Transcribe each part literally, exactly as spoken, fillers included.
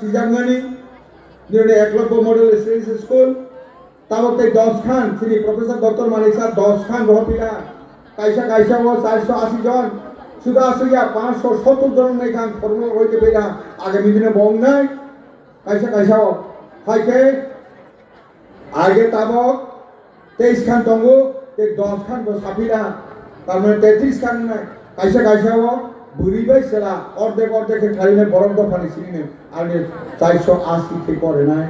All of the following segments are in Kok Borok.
Sijakmani, nini Eklobya Model Residential School, tabok tei dos khan, chini Professor Doctor Manik sir dos khan rohor pila, kaisa kaisa o charso asi jon, suda aswk ya pansho sottor jon wngkha ang formal roi ke pila, agami dino bo wngnai, kaisa kaisa o, hai khe, Age tabok teis khan tongo, tei dos khan bo saphi na, tar mane tetris khan wngnai. Kaisa kaisa o bwrwi bai chwla ordek ordek khe khlainai borok dophani simi no, ani charso asi khe porinai,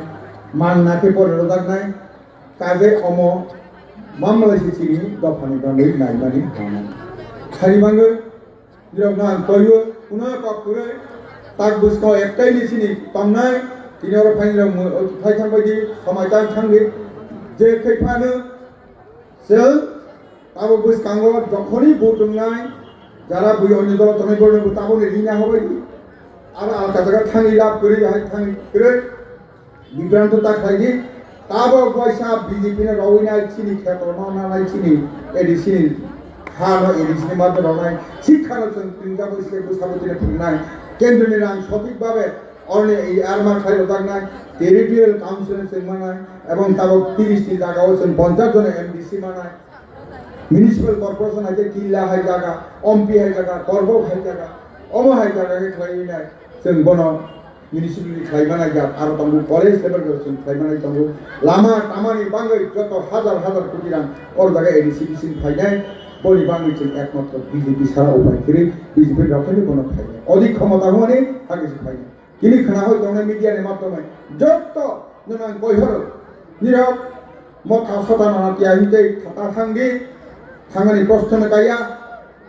manna khe pori rwjaknai, kaje omo mamlai se chini dophani bagwi naimani hamnai. Thani bagwi Nirok no ang koiyo, kuno kok kwrwi, tak bwskango ektai ni sini tongnai, tini oro phai nirok mo-, phai thang bai di, samai tang thang di, je khai phano, chwng abo bwskango jokhoni vote wngnai, jara bui onyo dolo tongnai borok no bo taboni rina hobai di, aro alka jaga thangwi lab kwrwi, hai thang kwrwi. Bibranto ta khlai di, tabok waisa B J P no rawi nai chini kheto no nanai chini A D C ni ha no A D C ni mate rawnai sikha no chwng twinjagwi se bwsabo tini phwrwngnai kendro ni rang sothik babe oroni ei arma khlai rwjaknai territorial council ni chwng manai ebong tabok tris ni jaga o chwng ponchas jona M D C manai. Municipal corporation hai khe Killa hai jaga, Ompi hai jaga, Korbok hai jaga, omo hai jaga khe khlaiwi nai. Chwng bono municipality khlai manai jak, aro tongo college level rok chwng khlai manai tongo. Lama tamani bagwi joto hajar hajar koti rang oro jaga A D C bising phainai, boni bagwi chwng ekmatro B J P sara upai kwrwi, B J P rok khaino bono khlainai. Odik khomota hwnwi hakhe se phainai. Tini khna hoi tongnai media ni matome jotto nwng ang koi horo. Nirok motha sota nana tiya hingke thata thangdi. Thangani proshno no kaya.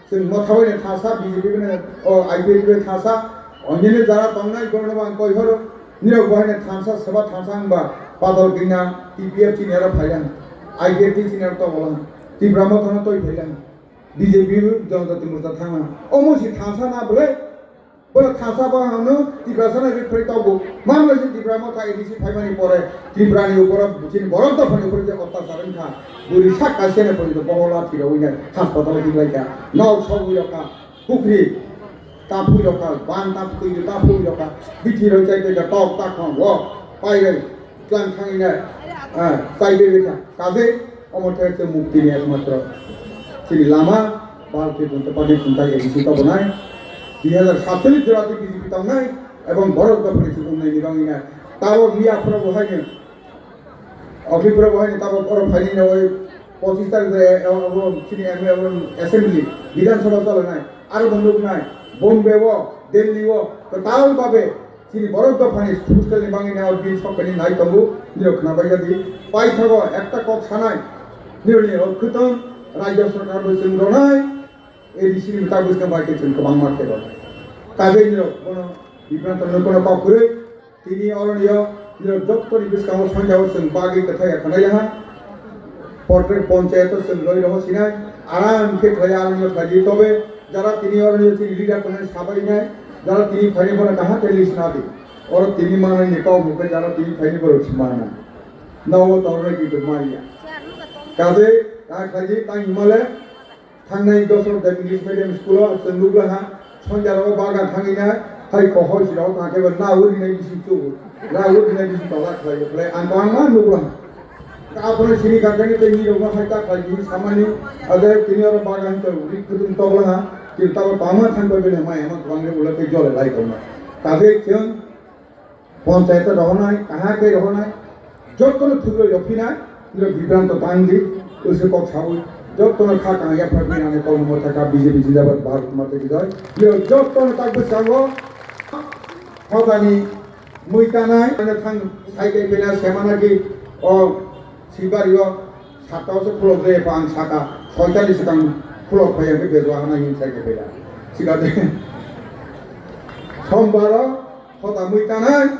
Chwng motha bai no thasa, B J P bai no, o, I P F T bai thasa. Onini jara tongnai borok no ang koi horo. Nirok bo haino thangsa seba thangsa wngba padal kina T P F chini aro phailang. I P F T chini aro togolang. Tipra motha no toi phailang. B J P Janata Morcha thangna. Omo si thangsa na bole. Bono thangsa bo hano Tiprasa no referee tongo. Mamla se Tipra motha A D C phaimani pore Tripura ni uporo chini borok dophani uporo je otyachar wngkha. Bwrwi sak kaisa ni porjonto bohola thirogwi nai hospital o hinlai kha. Nok sogwi rokha. Pukhri tapui rokha. Ban tapui tapui rokha. Bithi rok chai tei tok tak khong wo. Pai roi. Tlang thangwi nai, ah, chai bebekha. Kaje omo the se mukti ni ekmatro chini lama, Bharatiya Janata Party chwng tai A D C tobonai. Dui hazar satchollish jora tei B J P tongnai, ebong borok dophani se umnai ni bagwi nai. Tabok miya phoro bo haino, okli phoro bo haino tabok oro phaini na oi pochis tarikh de, eh, obo chini M A obo assembly, Bidhan Sabha cholonai. Aro bo nuknai, Bombay o, Delhi o, kwtal babe, Chini borok dophani hostel ni bagwi nai o bill sokphaini nai tongo, nirok khna bai jadi. Paithago ekta kok sanai, nirok ni o khwtwng rajya sarkar bai chwng ronai, A D C ni mwta bwskang bai khe chwng kwbangma khe ronai. Kaje nirok bono bibranto no bono kok kwrwi, tini oro ni o nirok jottoni bwskango sonjao chwng bagwi kwthai ya khwnai ya ha. Portrek ponchayat o chwng roi roho sinai, aram khe khlai aram no khlai di tobe, jara tini oro ni chini leader tongnai sabai nai, jara tini phaini bono kaham khe list na di. Oro tini manai ni kok mukhe jara tini phaini borok si mana. Nogo tongnai kintu manya. Kaje ta khlai di tang himale thangnai dosor da English medium school o chwng nukla ha. Sonjaro bagan thangina hai kohor sirok tangkhe ba na uri nai bisi chugo. Na uri nai bisi tola khlai khlai ang bangma nukla. Aboni sini kakani tei ni rokno hai ta khlai bisi samani. Ade tini oro bagan to uri kutung tokla ha. Kin tabo bangma thang bai bele mai ama kwbang le ula tei jole lai tongma. Kaje chwng Ponchayat rohonai, kaha khe rohonai, jotono thugro yophinai, niro bibranto tangdi, usu kok sawi, jotono kha kang yapharni nani kok mo thaka B J P jindabad Bharat Mata ki jai, niro jotono tak bwskango, hodani mui tanai, ano thang sai kai pena semana ki, o, Sibari o satta o se khulok de pa ang saka soita ni swkang khulok phai ang khe bejwa hana hin sai khe bela. Sikate Sombaro hota mui tanai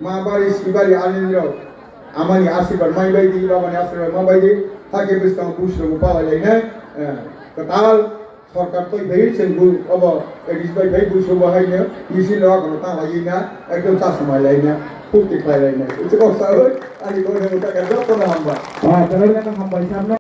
ma bari sibari ani rok amani asirwad mai bai di, babani asirwad ma bai di, hakhe bwskang bush rok palai lai nai, eh, kwtal Sorkar toi bai chwng bu obo A D C bai bai buisu bo haino misil rok no ta lai na ekdom chasma lai na phuti khlai lai na. Ito kok sa oi ani ko ne uta ka joto na hamba. Ah, terus kan hamba isam